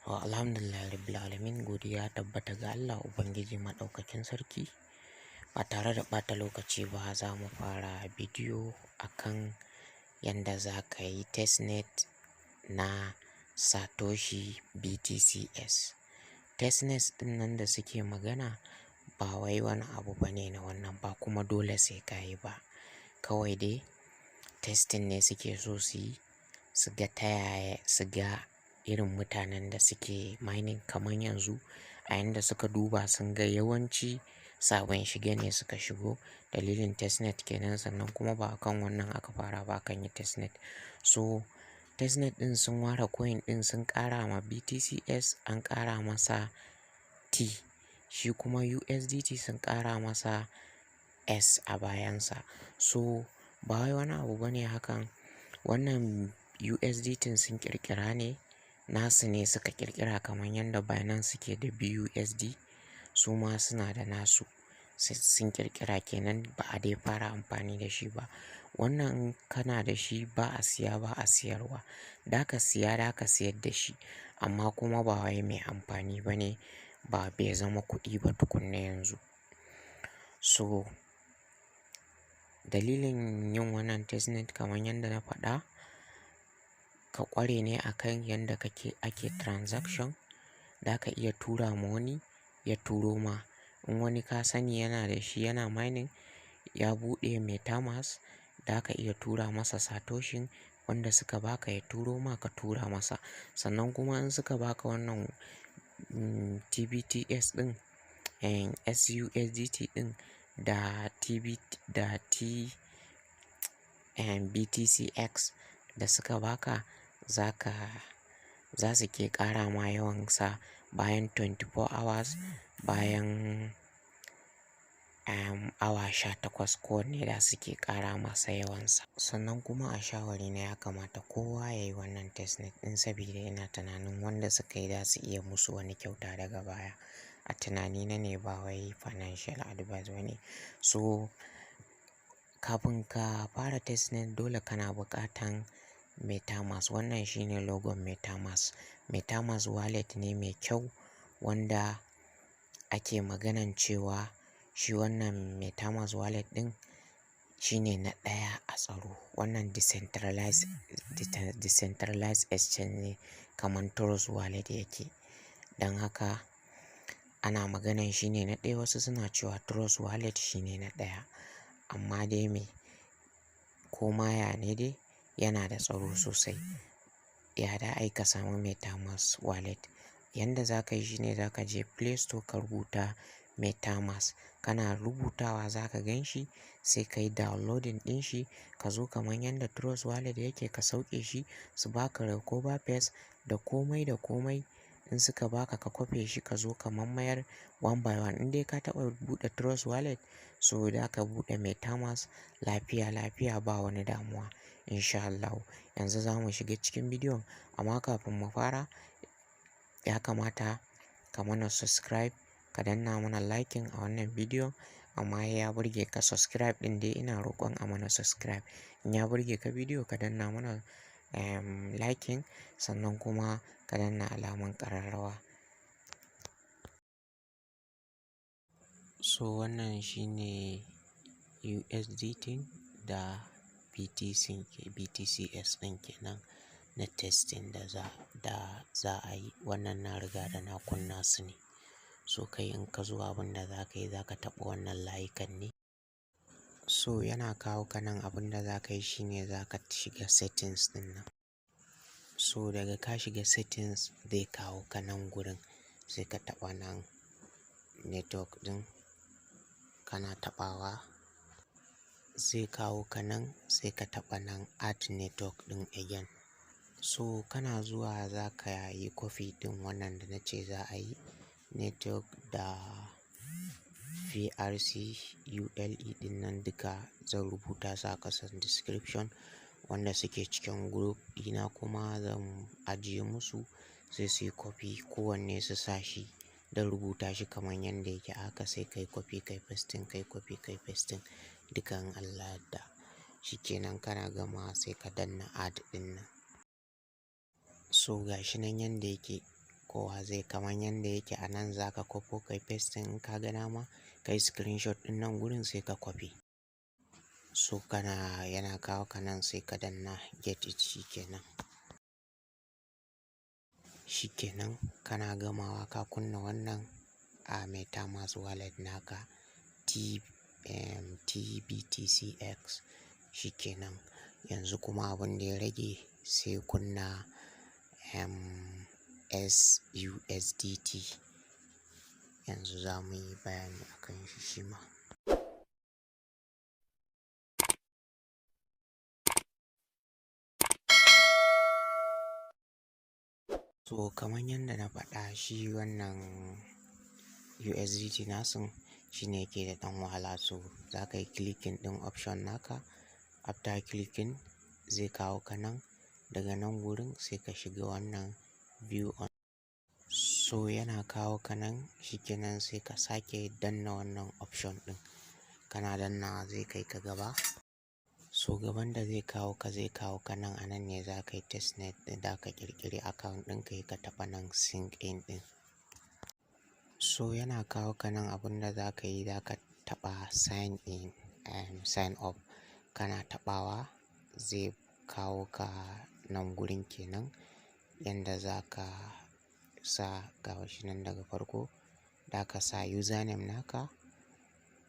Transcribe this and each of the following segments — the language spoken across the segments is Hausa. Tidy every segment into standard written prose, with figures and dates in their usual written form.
Alhamdulillah Rabbil Alamin, godiya tabbata ga Allah Ubangiji Maɗaukakin Sarki. Ba tare da ɓata lokaci ba, za mu fara bidiyo akan yanda za ka yi testnet na Satoshi BTCS. Testnet ɗin nan da suke magana ba wai wani abu bane na wannan ba, kuma dole sai ka yi ba. Kawai dai testing ne suke so su yi, su ga ta yaya, su ga irin mutanen da suke mining. Kamar yanzu a yanda suka duba, sun ga yawanci sabon shige ne suka shigo. Dalilin testnet kenan. Sannan kuma ba akan wannan aka fara ba, akan yi testnet. So testnet ɗin sun ware coin ɗin, sun ƙara ma BTCS an ƙara masa T, shi kuma USDT sun ƙara masa S a bayansa. So ba wai wani abu bane hakan. Wannan USDT sun ƙirƙira ne, nasu ne suka ƙirƙira, kamar yadda Binance suke da BUSD, su ma suna da nasu. Sun ƙirƙira kenan, ba a dai fara amfani da shi ba. Wannan kana da shi, ba a siya ba a siyarwa. Da ka siya, da ka siyar da shi, amma kuma ba wai mai amfani ba ne ba, bai zama kuɗi ba tukuna yanzu. So dalilin yin wannan testnet, kamar yadda na faɗa, ka ƙware ne akan yanda kake ake transaction. Da ka iya tura ma wani ya turo ma. In wani ka sani yana da shi, yana mining, ya buɗe MetaMask, da ka iya tura masa satoshin wanda suka baka, ya turo ma, ka tura masa. Sannan kuma in suka baka wannan TBTS ɗin, SUSDT ɗin da TB da T BTCX da suka baka, za su ke ƙara ma yawansa bayan 24 hours, bayan awa 18 kowanne da suke ƙara masa yawansa. Sannan kuma a shawari na, ya kamata kowa ya yi wannan testnet ɗin, saboda ina tunanin wanda suka yi za su iya musu wani kyauta daga baya. A tunanina ne, ba wai financial advice ba ne. So kafin ka fara testnet, dole kana buƙatan MetaMask. Wannan shine logon MetaMask. MetaMask wallet ne mai kyau wanda ake maganan cewa shi wannan MetaMask wallet ɗin shine na ɗaya a tsaro. Wannan decentralized exchange ne, kamar Trust Wallet yake. Don haka ana maganan shine na ɗaya. Wasu suna cewa Trust Wallet shine na ɗaya. Amma dai me ko ma ya ne dai, yana da tsaro sosai. Ya da ai ka samu MetaMask wallet? Yanda za ka yi shine za ka je Play Store, ka rubuta MetaMask. Kana rubutawa za ka gan shi, sai ka yi downloading ɗin shi. Ka zo kamar yanda Trust Wallet yake, ka sauke shi, su baka recover phrase da komai da komai. In suka baka, ka kwafe shi, ka zo ka mammayar one by one. In dai ka taɓa buɗe Trust Wallet, so za ka buɗe MetaMask lafiya lafiya, ba wani damuwa in sha Allahu. Yanzu za mu shiga cikin bidiyon, amma kafin mu fara, ya kamata ka mana subscribe, ka danna mana liking a wannan bidiyon. Amma ya burge ka, subscribe ɗin dai ina roƙon a mana subscribe. In ya burge ka bidiyo, ka danna mana liking, sannan kuma ka danna alamar ƙararrawa. So wannan shine USDT da BTC, BTCS ɗin kenan na testing da za a yi. Wannan na riga da na kunna su ne. So kai in ka zo, abin da za ka yi, za ka taɓa wannan layukan ne. So yana kawo ka nan, abin da za ka yi shine za ka shiga settings ɗin nan. So daga ka shiga settings, zai kawo ka nan gurin, sai ka taɓa nan network ɗin. Kana taɓawa zai kawo ka nan, sai ka taɓa nan add network ɗin again. So kana zuwa, za ka yi copy ɗin wannan da na ce za a yi network da VRC ULE ɗin nan duka, zan rubuta su a ƙasan description. Wanda suke cikin group ɗina kuma zan ajiye musu, sai su yi copy, kowanne su sa shi don rubuta shi kamar yanda yake haka. Sai kai copy, kai pasting, kai copy, kai pasting duka, in Allah yadda. Shikenan, kana gama sai ka danna add ɗin nan. So ga shi nan yanda yake. Kowa zai kamar yanda yake a nan za ka kwafo kai pasting in ka ga dama ka yi screenshot ɗin nan gurin sai ka kwafi. So kana yana kawo ka nan sai ka danna get it shi kenan. Shi kenan kana gamawa ka kunna wannan a MetaMask wallet naka TBTCX shi kenan. Yanzu kuma abin da ya rage sai kunna SUSDT. Yanzu za mu yi bayani akan shi shima. So kamar yadda na faɗa shi wannan USDT nasun shine yake da ɗan wahala. So za ka yi clicking ɗin option naka. After clicking zai kawo ka nan. Daga nan gurin sai ka shiga wannan view on. So yana kawo ka nan shi kenan sai ka sake danna wannan option ɗin. Kana dannawa zai kai ka gaba. So gaban da zai kawo ka nan, a nan ne za ka yi testnet ɗin da ka ƙirƙiri account ɗinka ka taɓa nan sign in ɗin. So yana kawo ka nan, abun da za ka yi, za ka taɓa sign in, sign up. Kana taɓawa zai kawo ka nan gurin kenan yanda za ka sa gashi nan daga farko. Za ka sa username naka.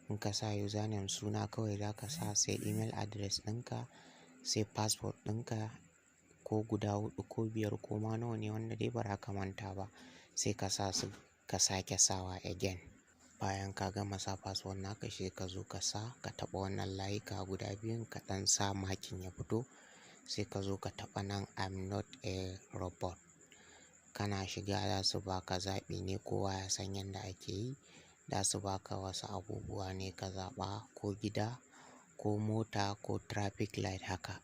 In ka sa username, suna kawai za ka sa, sai email address ɗinka, sai password ɗinka ko guda huɗu ko biyar ko ma nawa ne wanda dai ba za ka manta ba. Sai ka sa su ka sake sawa again. Bayan ka gama sa password naka, sai ka zo ka sa ka taɓa wannan layuka guda biyun ka ɗan sa makin ya fito. Sai ka zo ka taɓa nan "I'm not a robot". Kana shiga za su baka zaɓi ne, kowa ya san yanda ake yi. Za su baka wasu abubuwa ne ka zaɓa, ko gida ko mota ko traffic light haka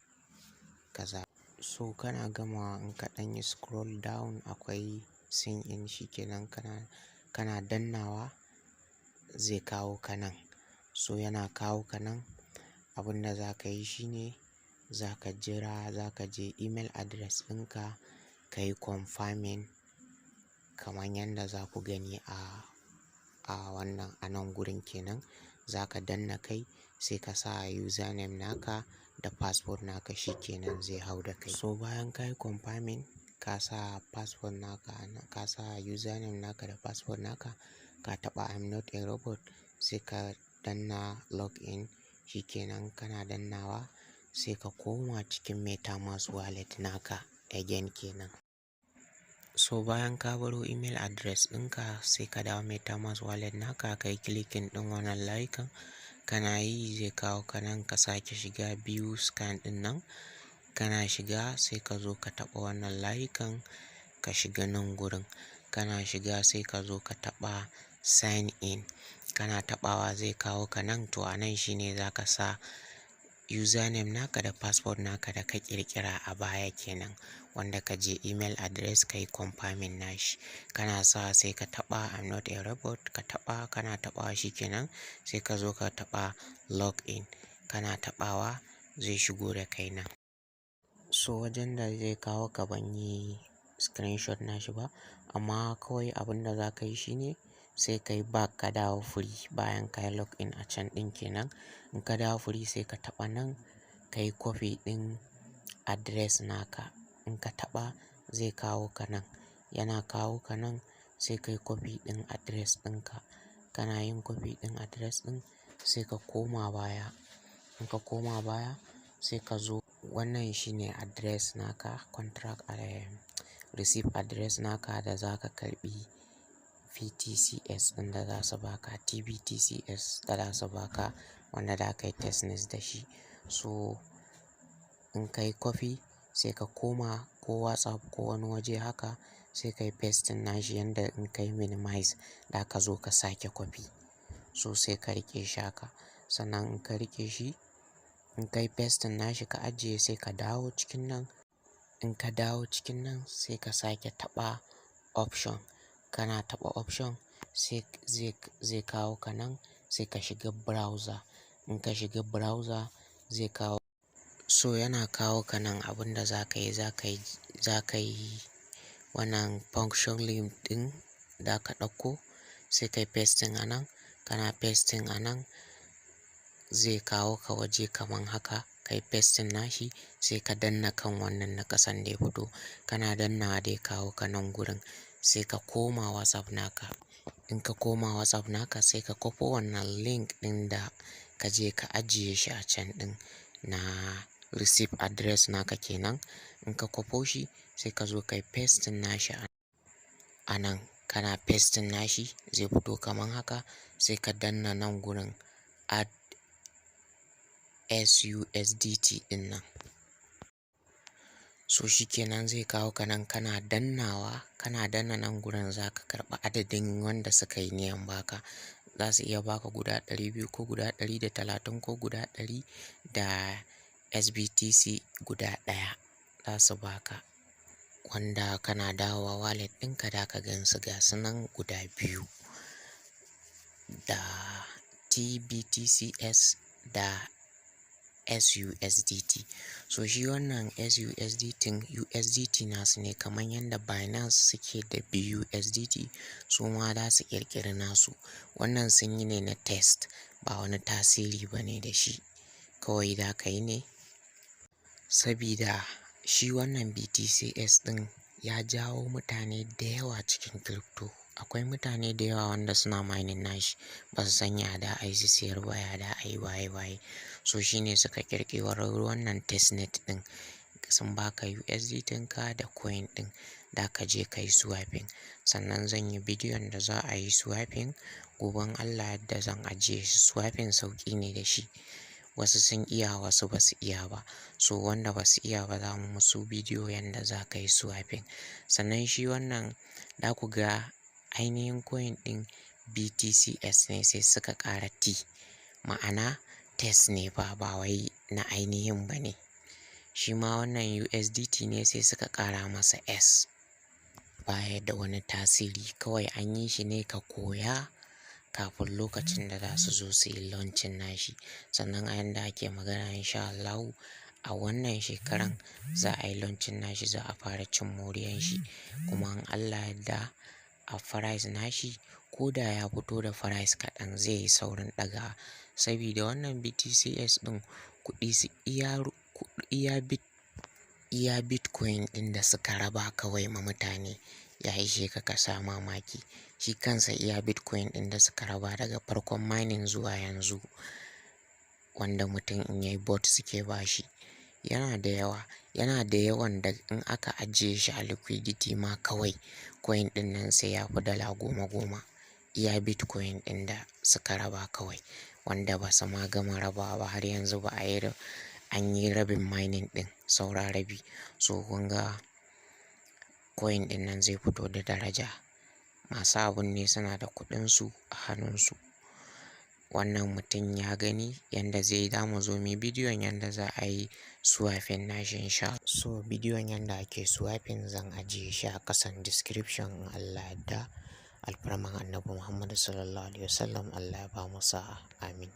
ka zaɓa. So kana gamawa, in ka ɗan yi scroll down akwai sign in, shi kenan kana dannawa zai kawo ka nan. So yana kawo ka nan, abun da za ka yi shine za ka jira, za ka je email address ɗinka ka yi confirming kamar yanda za ku gani a wannan a nan gurin kenan. Za ka danna kai sai ka sa username naka da password naka, shi kenan zai hau da kai. So bayan ka yi confirming, ka sa password naka, ka sa username naka da password naka, ka taɓa "I'm not a robot", sai ka danna login, shi kenan. Kana dannawa sai ka koma cikin MetaMask wallet naka again kenan. So bayan ka baro email address ɗinka, sai ka dawo MetaMask wallet naka ka yi clicking ɗin wannan layukan. Kana yi zai kawo ka nan, ka sake shiga view scan ɗin nan. Kana shiga sai ka zo ka taɓa wannan layukan ka shiga nan gurin. Kana shiga sai ka zo ka taɓa sign in. Kana taɓawa zai kawo ka nan. To a nan shine za ka sa username naka da password naka da ka ƙirƙira a baya kenan, wanda ka je email address ka yi confirming nashi. Kana sawa sai ka taɓa "I'm not a robot", ka taɓa, kana taɓawa shi kenan sai ka zo ka taɓa login. Kana taɓawa zai shigo da kai nan. So wajen da zai kawo ka, ban yi screenshot nashi ba, amma kawai abun da za ka yi shine sai ka yi back ka dawo free bayan ka yi login a can ɗin kenan. In ka dawo free, sai ka taɓa nan ka yi copy ɗin address naka. In ka taɓa zai kawo ka nan. Yana kawo ka nan sai ka yi copy ɗin address ɗinka. Kana yin copy ɗin address ɗin sai ka koma baya. In ka koma baya sai ka zo, wannan shine address naka, contract receive address naka da za ka karɓi BTCS ɗin da za su baka, TBTCS da za su baka wanda za ka yi testnet da shi. So in ka yi copy sai ka koma ko WhatsApp ko wani waje haka sai ka yi pasting nashi yanda in ka yi minimize za ka zo ka sake copy. So sai ka riƙe shi haka. Sannan in ka riƙe shi, in ka yi pasting nashi ka ajiye, sai ka dawo cikin nan. In ka dawo cikin nan sai ka sake taɓa option. Kana taɓa option sai zai kawo ka nan, sai ka shiga browser. In ka shiga browser zai kawo. So yana kawo ka nan, abun da za ka yi, za ka yi Wannan function link ɗin da ka ɗauko sai kai pasting a nan. Kana pasting a nan zai kawo ka waje kaman haka. Kai pasting nashi sai ka danna kan wannan na ƙasan da ya fito. Kana dannawa dai kawo ka nan gurin sai ka koma WhatsApp naka. In ka koma WhatsApp naka sai ka kwafo wannan link ɗin da ka je ka ajiye shi a can ɗin na receipt address naka kenan. In ka kwafo shi sai ka zo kai pasting nashi a nan. Kana pasting nashi zai fito kaman haka sai ka danna nan gurin add SUSDT ɗin nan. So shi kenan zai kawo ka nan, kana dannawa, kana danna nan gurin za ka karɓi adadin wanda suka yi niyan baka. Za su iya baka guda 200 ko guda 130 ko guda 100 da SBTC guda ɗaya za su baka. Wanda kana dawowa wallet ɗinka da ka gan su ga su nan guda biyu, da TBTCS da SUSDT. So shi wannan SUSDT USDT nasu ne, kamar yadda Binance suke da BUSDT, su ma za su ƙirƙiri nasu. Wannan sun yi ne na test, ba wani tasiri ba ne da shi. Kawai za ka yi ne sabida shi wannan BTCS ɗin ya jawo mutane da yawa cikin crypto. Akwai mutane da yawa wanda suna mining nashi ba su san ya da a yi su siyar ba, ya da a yi waye waye. So shi ne suka ƙirƙiri wannan testnet ɗin. Sun baka USDT ka da coin ɗin da ka je ka yi swapping. Sannan zan yi bidiyon da za a yi swapping. Gobe in Allah yadda zan ajiye shi. Swapping sauƙi ne da shi. Wasu sun iya, wasu ba su iya ba. So wanda ba su iya ba za mu musu bidiyo yanda za ka yi swapping. Sannan shi wannan da ku ga ainihin coin ɗin BTCS ne sai suka ƙara T. Ma'ana test ne fa, ba wai na ainihin ba ne. Shi ma wannan USDT ne sai suka ƙara masa S. Baya da wani tasiri, kawai an yi shi ne ka koya kafin lokacin da za su zo su yi launching nashi. Sannan a yanda ake magana, in sha Allahu, a wannan shekaran za a yi launching nashi, za a fara cin moriyan shi. Kuma in Allah yadda a price nashi, ko da ya fito da price kaɗan, zai yi saurin ɗaga. Sabida wannan BTCS ɗin kuɗi su iya, iya bit, iya Bitcoin ɗin da suka raba kawai ma mutane ya ishe ka ka sha mamaki. Shi kansa iya Bitcoin ɗin da suka raba daga farkon mining zuwa yanzu, wanda mutum in yayi bot suke bashi, yana da yawa. Yana da yawan da in aka ajiye shi a liquidity ma kawai, coin ɗin nan sai ya fi dala goma goma. Iya Bitcoin ɗin da suka raba kawai, wanda ba su ma gama rabawa ba har yanzu, ba a yi, an yi rabin mining ɗin saura rabi. So kun ga coin ɗin nan zai fito da daraja. Masu abun ne suna da kuɗinsu a hannunsu. Wannan mutum ya gani yanda zai, za mu zo muyi bidiyon yanda za a yi swapping nashi in sha. So bidiyon yanda ake swapping zan ajiye shi a ƙasan description in Allah yadda. Alfarman Annabi Muhammad Sallallahu Alaihi Wasallam, Allah ya bamu sa'a. Amin.